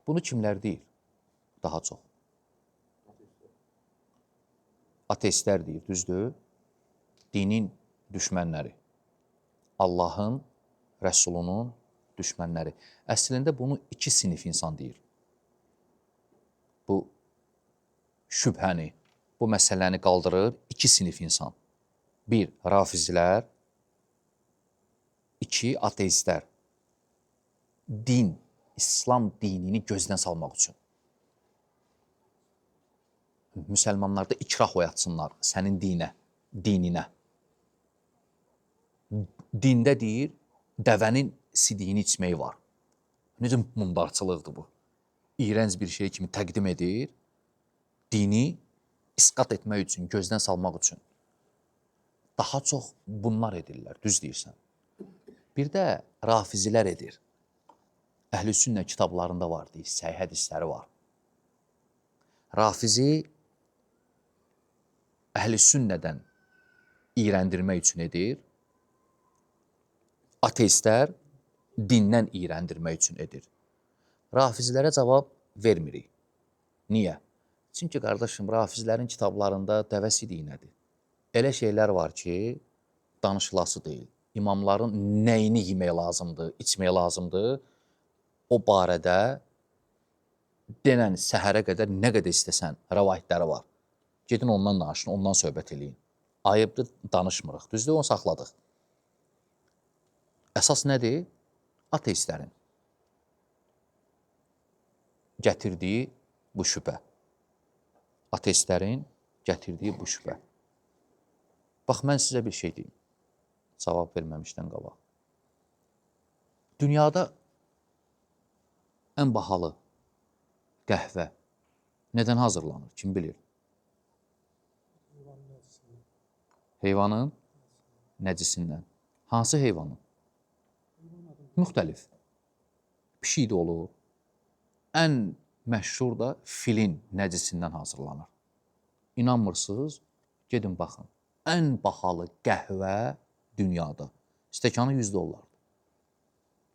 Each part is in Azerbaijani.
Bunu kimlər deyir daha çox? Ateistlər deyir, düzdür? Dinin düşmənləri. Allahın, Rəsulunun düşmənləri. Əslində bunu iki sinif insan deyir. Bu şübhəni, bu məsələni qaldırır iki sinif insan. Bir, rafizlər, iki, ateistlər. Din, İslam dinini gözdən salmaq üçün. Müsəlmanlarda ikrah oyatsınlar sənin dinə, dininə. Dində deyir, dəvənin sidiyini içmək var. Necə mundarçılıqdır bu? İyrənc bir şey kimi təqdim edir, dini isqat etmək üçün, gözdən salmaq üçün. Daha çox bunlar edirlər, düz deyirsən. Bir də rafizilər edir. Əhl-i sünnə kitablarında var, deyir, səhih hədisləri var. Rafizi əhl-i sünnədən iyrəndirmək üçün edir. Ateistlər dindən iyrəndirmək üçün edir. Rafizilərə cavab vermirik. Niyə? Çünki qardaşım, rafizlərin kitablarında dəvə sidiyi nədir? Elə şeylər var ki, danışılası deyil. İmamların nəyini yemək lazımdır, içmək lazımdır, o barədə denən səhərə qədər nə qədər istəsən rəvayətləri var. Gedin ondan danışın, ondan söhbət eləyin. Ayıbdır, danışmırıq. Düzdür, onu saxladıq. Əsas nədir? Ateistlərin gətirdiyi bu şübhə. Ateistlərin gətirdiyi bu şübhə. Bax, mən sizə bir şey deyim. Cavab verməmişdən qabaq. Dünyada ən bahalı qəhvə nədən hazırlanır? Kim bilir? Heyvanın nəcisindən. Hansı heyvanın? Müxtəlif. Pişik də olur. Ən məşhur da filin nəcisindən hazırlanır. İnanmırsınız? Gedin baxın. Ən bahalı qəhvə dünyada. Stəkanı 100 dollardır.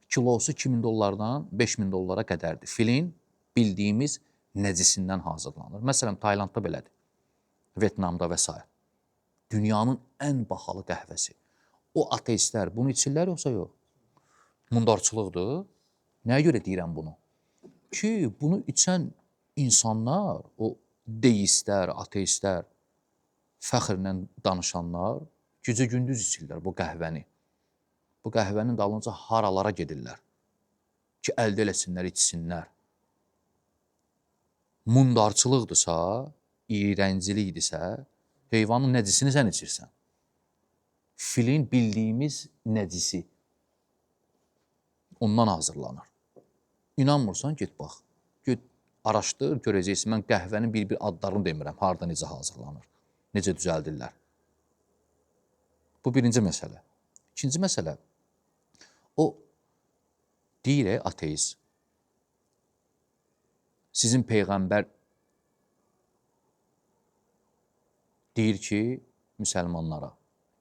Kilosu 2000 dollardan 5000 dollara qədərdir. Filin bildiyimiz nəcisindən hazırlanır. Məsələn, Taylandda belədir. Vyetnamda və s. Dünyanın ən bahalı qəhvəsi. O ateistlər bunu içirlər yoxsa yox? Mundarçılıqdır. Nəyə görə deyirəm bunu? Ki, bunu içən insanlar, o deistlər, ateistlər, fəxrlə danışanlar gecə-gündüz içirlər bu qəhvəni. Bu qəhvənin dalınca haralara gedirlər ki, əldə eləsinlər, içsinlər. Mundarçılıqdırsa, iyrəncilikdirsə, heyvanın nəcisini sən içirsən. Filin bildiyimiz nəcisi ondan hazırlanır. İnanmırsan, get bax. Get, araşdır, görəcəksin. Mən qəhvənin bir-bir adlarını demirəm, harda necə hazırlanır, necə düzəldirlər. Bu birinci məsələ. İkinci məsələ, o deyir ateist, sizin peyğəmbər deyir ki, müsəlmanlara,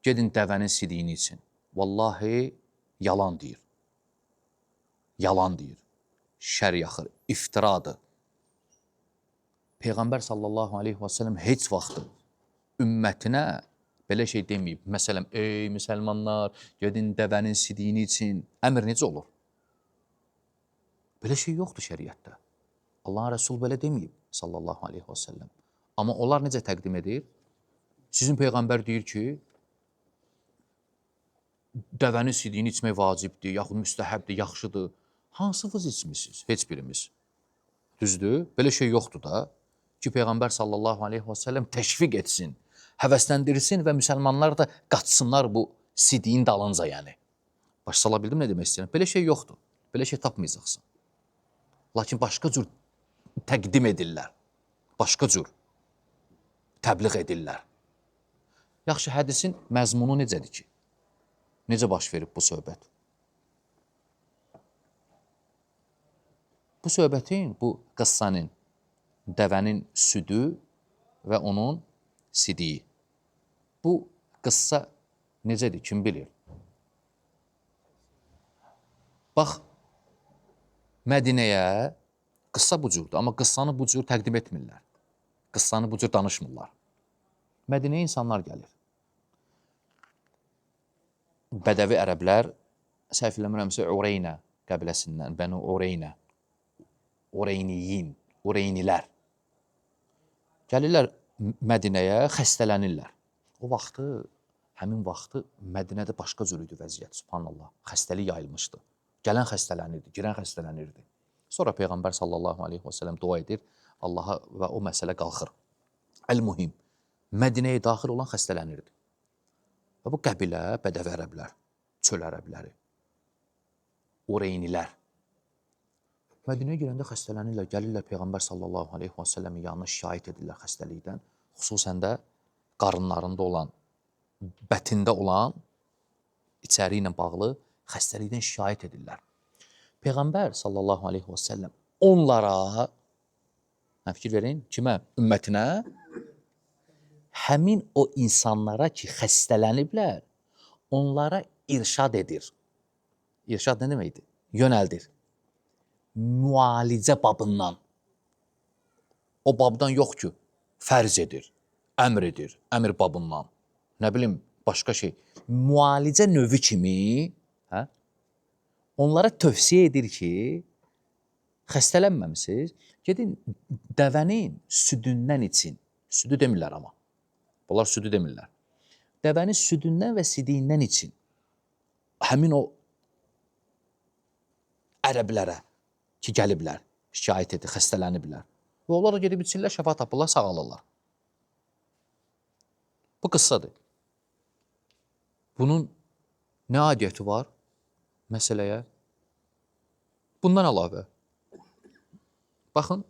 gedin dəvənin sidiyini için. Vallahi yalan deyir. Yalan deyir. Şər yaxır, iftiradır. Peyğəmbər sallallahu aleyhi və səlləm heç vaxt ümmətinə belə şey deməyib. Məsələn, ey müsəlmanlar, gedin dəvənin sidiyini için. Əmr necə olur? Belə şey yoxdur şəriətdə. Allahın Rəsulu belə deməyib sallallahu aleyhi və səlləm. Amma onlar necə təqdim edir? Sizin peyğəmbər deyir ki, dəvənin sidiyini içmək vacibdir, yaxud müstəhəbdir, yaxşıdır. Hansınız içmişsiniz? Heç birimiz. Düzdür? Belə şey yoxdur da ki, Peyğəmbər sallallahu aleyhi və səlləm təşviq etsin, həvəsləndirsin və müsəlmanlar da qaçsınlar bu sidiyin dalınca yəni. Baş sala bildim nə demək istəyirəm? Belə şey yoxdur. Belə şey tapmayacaqsın. Lakin başqa cür təqdim edirlər. Başqa cür təbliğ edirlər. Yaxşı, hədisin məzmunu necədir ki? Necə baş verib bu söhbət? Bu söhbətin, bu qıssanın, dəvənin südü və onun sidiyi. Bu qıssa necədir, kim bilir? Bax, Mədinəyə Qıssa bu cürdür, amma qıssanı bu cür təqdim etmirlər. Qıssanı bu cür danışmırlar. Mədinəyə insanlar gəlir. Bədəvi ərəblər, səhv eləmirəmsə, Ureynə qəbiləsindən, Bənu Ureynə, Ureyniyin, Ureynilər. Gəlirlər Mədinəyə, xəstələnirlər. O vaxtı, həmin vaxtı Mədinədə başqa cür idi vəziyyət, subhanallah. Xəstəlik yayılmışdı. Gələn xəstələnirdi, girən xəstələnirdi. Sonra Peyğəmbər sallallahu aleyhi və səlləm dua edir Allaha və o məsələ qalxır. Əl-mühim, Mədinəyə daxil olan xəstələnirdi. Və bu qəbilə, bədəvi ərəblər, çöl ərəbləri, Ureynilər. Mədinəyə girəndə xəstələnirlər, gəlirlər Peyğəmbər sallallahu aleyhi və səlləmin yanına şikayət edirlər xəstəlikdən. Xüsusən də qarınlarında olan, bətində olan içəri ilə bağlı xəstəlikdən şikayət edirlər. Peyğəmbər sallallahu aleyhi və səlləm onlara, fikir verin, kimə? Ümmətinə, həmin o insanlara ki, xəstələniblər, onlara irşad edir. İrşad nə deməkdir? Yönəldir. Müalicə babından. O babdan yox ki, fərz edir, əmr edir, əmr babından. Nə bilim, başqa şey. Müalicə növü kimi, hə? Onlara tövsiyə edir ki, xəstələnməmisiniz, gedin dəvənin südündən için. Südü demirlər amma. Bunlar südü demirlər. Dəvənin südündən və sidiyindən için. Həmin o ərəblərə ki, gəliblər, şikayət edir, xəstələniblər. Və onlar da gedib içirlər, şəfa tapırlar, sağalırlar. Bu qıssadır. Bunun nə aidiyyəti var məsələyə? Bundan əlavə, baxın,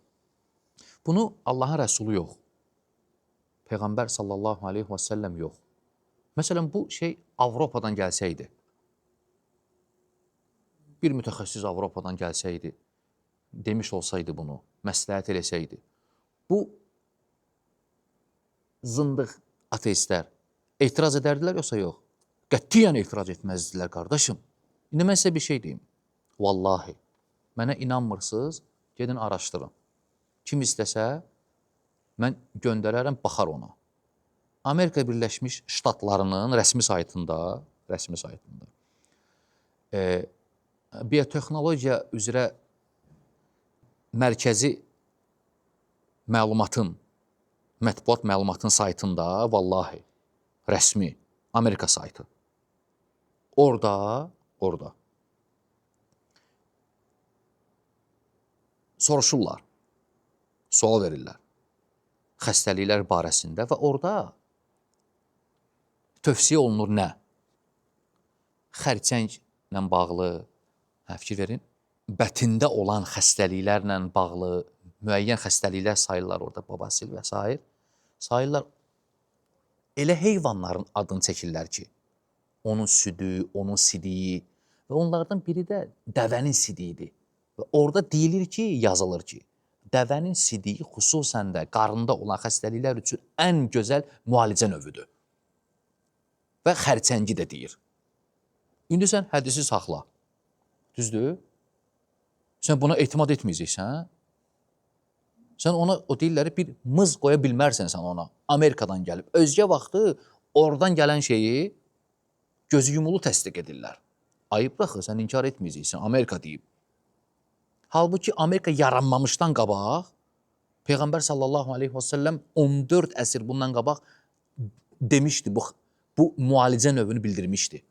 bunu Allahın Rəsulu yox, Peyğəmbər sallallahu aleyhi və səlləm yox. Məsələn, bu şey Avropadan gəlsəydi, bir mütəxəssis Avropadan gəlsəydi, demiş olsaydı bunu, məsləhət eləsəydi, bu zındıq ateistlər etiraz edərdilər yoxsa yox? Qətiyyən etiraz etməzdilər, qardaşım. İndi mən sizə bir şey deyim. Vallahi, mənə inanmırsınız, gedin araşdırın. Kim istəsə, mən göndərərəm, baxar ona. Amerika Birləşmiş Ştatlarının rəsmi saytında, biotexnologiya üzrə mərkəzi məlumatın, mətbuat məlumatın saytında, vallahi, rəsmi Amerika saytı. Orada soruşurlar, sual verirlər xəstəliklər barəsində və orada tövsiyə olunur nə? Xərçənglə bağlı, fikir verin, bətində olan xəstəliklərlə bağlı müəyyən xəstəliklər sayırlar orada, babasil və sair. Sayırlar, elə heyvanların adını çəkirlər ki, onun südü, onun sidiyi və onlardan biri də dəvənin sidiyidir. Və orada deyilir ki, yazılır ki, dəvənin sidiyi xüsusən də qarında olan xəstəliklər üçün ən gözəl müalicə növüdür. Və xərçəngi də deyir. İndi sən hədisi saxla. Düzdür? Sən buna etimad etməyəcəksən. Sən ona, o deyirlər, bir mız qoya bilmərsən sən ona. Amerikadan gəlib. Özgə vaxtı oradan gələn şeyi gözü yumulu təsdiq edirlər. Ayıbdır axı, sən inkar etməyəcəksən. Amerika deyib. Halbuki Amerika yaranmamışdan qabaq, Peyğəmbər sallallahu aleyhi və səlləm 14 əsr bundan qabaq demişdi, bu müalicə növünü bildirmişdi.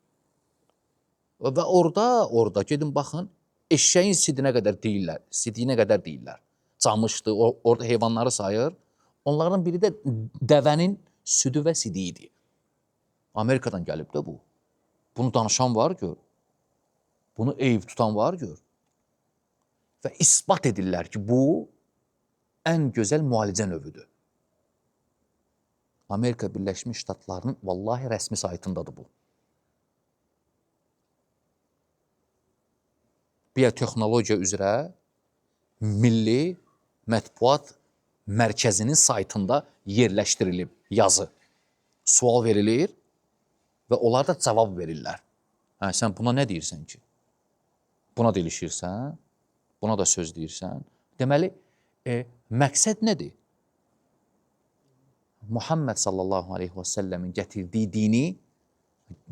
Və orada gedin baxın, eşşəyin sidinə qədər deyirlər, sidiyinə qədər deyirlər. Camışdı, orada heyvanları sayır. Onlardan biri də dəvənin südü və sidiyi idi. Amerikadan gəlib də bu. Bunu danışan var gör. Bunu eyib tutan var gör. Və isbat edirlər ki, bu ən gözəl müalicə növüdür. Amerika Birləşmiş Ştatlarının vallahi rəsmi saytındadır bu. Biotexnologiya üzrə Milli Mətbuat Mərkəzinin saytında yerləşdirilib yazı. Sual verilir və onlar da cavab verirlər. Hə, sən buna nə deyirsən ki? Buna da ilişirsən, buna da söz deyirsən. Deməli, məqsəd nədir? Muhammed sallallahu aleyhi və səlləmin gətirdiyi dini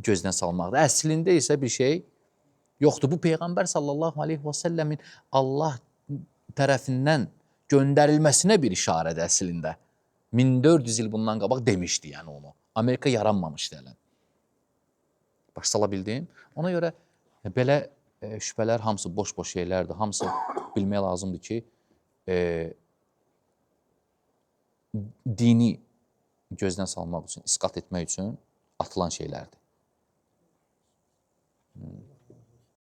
gözdən salmaqdır. Əslində isə bir şey yoxdur. Bu Peyğəmbər sallallahu aleyhi və səlləmin Allah tərəfindən göndərilməsinə bir işarədir əslində. 1400 il bundan qabaq demişdi yəni onu. Amerika yaranmamışdı hələ. Baş sala bildim. Ona görə belə şübhələr hamısı boş-boş şeylərdir. Hamısı bilmək lazımdır ki, dini gözdən salmaq üçün, isqat etmək üçün atılan şeylərdir.